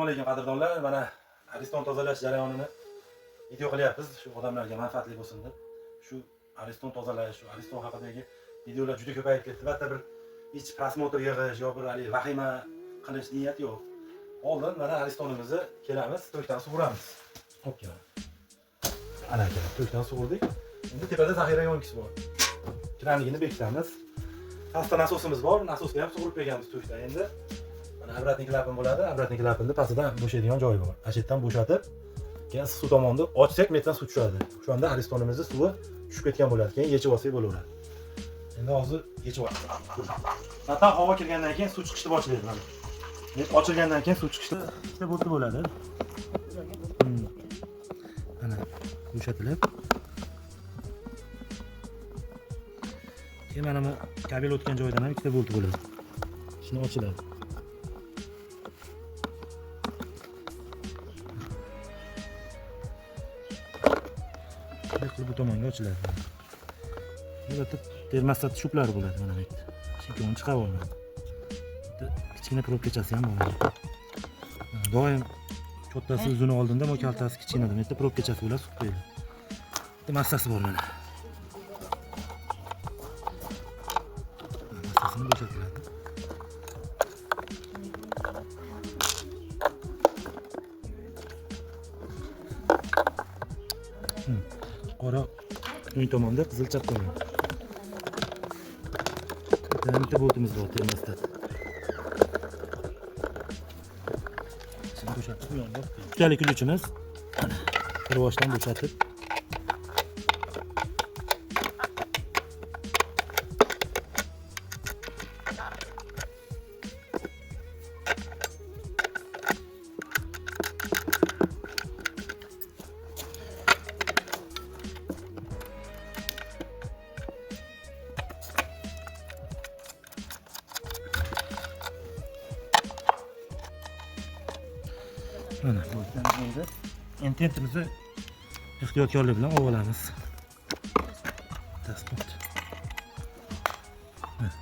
Assalomu alaykum qadrdonlar. Mana Ariston tozalash jarayonini video qilyapmiz. Shu odamlarga manfaatli bo'lsin deb. Shu Ariston tozalash, shu Ariston haqidagi videolar juda ko'payib ketdi. Albatta bir hech просмотр yig'ish yo bir haligi vahima qilish niyat yo'q. Oldin mana Aristonimizni kelamiz, to'kdan sug'uramiz. Hop kelamiz. Ana kelib to'kdan sug'urdik. Endi tepada zaxira yonkisi bor. Kranligini bekitamiz. Pastda nasosimiz bor, nasosni ham sug'urib berganmiz to'kdan. Endi mana обратный klapan bo'ladi. Обратный klapanni pastida bo'shaydigan joyi bor. Ana shu yerdan bo'shatib, keyin suv tomonni ochsak, bu yerdan suv tushadi. O'shanda Aristonimizni suvi tushib ketgan bo'ladi. Keyin yechib olsak bo'laveradi. Endi hozir yechib olamiz. Zaten havo kirgandan keyin suv chiqishni boshlaydi mana. Endi ochilgandan keyin suv chiqishni ikkita bo'lti bo'ladi. Mana bo'shatilib. Keyin mana bu kabel o'tgan joydan ham ikkita bo'lti bo'ladi. Shuni ochiladi. Bunday qilib bu tomonga ochiladi. Bu yerda termostat shuplari bo'ladi mana bu yerda. Chunki chiqarib olinadi. Bitta kichkina probkachasi ham bor. Mana doim kattasi uzuni oldinda, bu kaltasi kichkina. Bu yerda probkachasi bo'ladi, suv qo'yiladi. Bitta massasi bor mana. Massasini bo'shatiladi. Qora o'ng tomonda, qizil chap tomonda. Bitta boltimiz bor termostat. Shuni bo'shatib bu yonga olib qo'yamiz. Ikkali ключimiz bir boshdan bo'shatib mana boltlarimiz bo'ldi. Endi tentimizni ehtiyotkorlik bilan olib olamiz. Bittasi bo'ldi. Mana.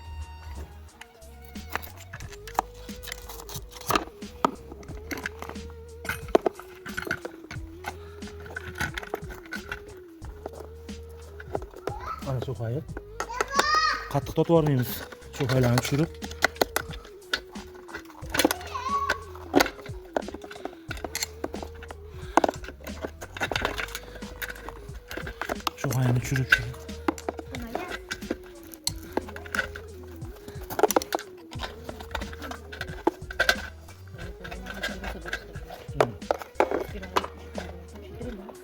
Mana suxayi. Qattiq tortib yubormaymiz. Suxaylarni tushirib. Suxayini tushirib tushirib.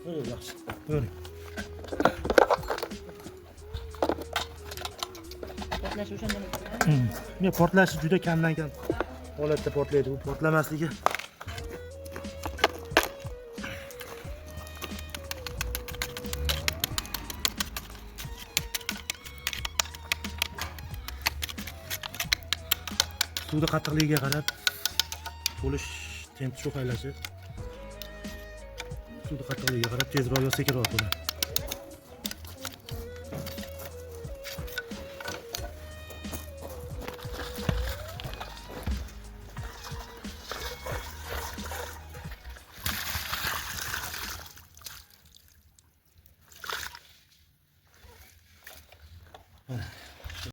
Yo'q, yaxshi. Buyurun. Portlash o'shandan. Men portlashi juda kamdan kam holatda portlaydi. Bu portlamasligi suvni qattiqligiga qarab to'lish tent sho'xaylashi suvni qattiqligiga qarab tezroq yo sekinroq to'ladi.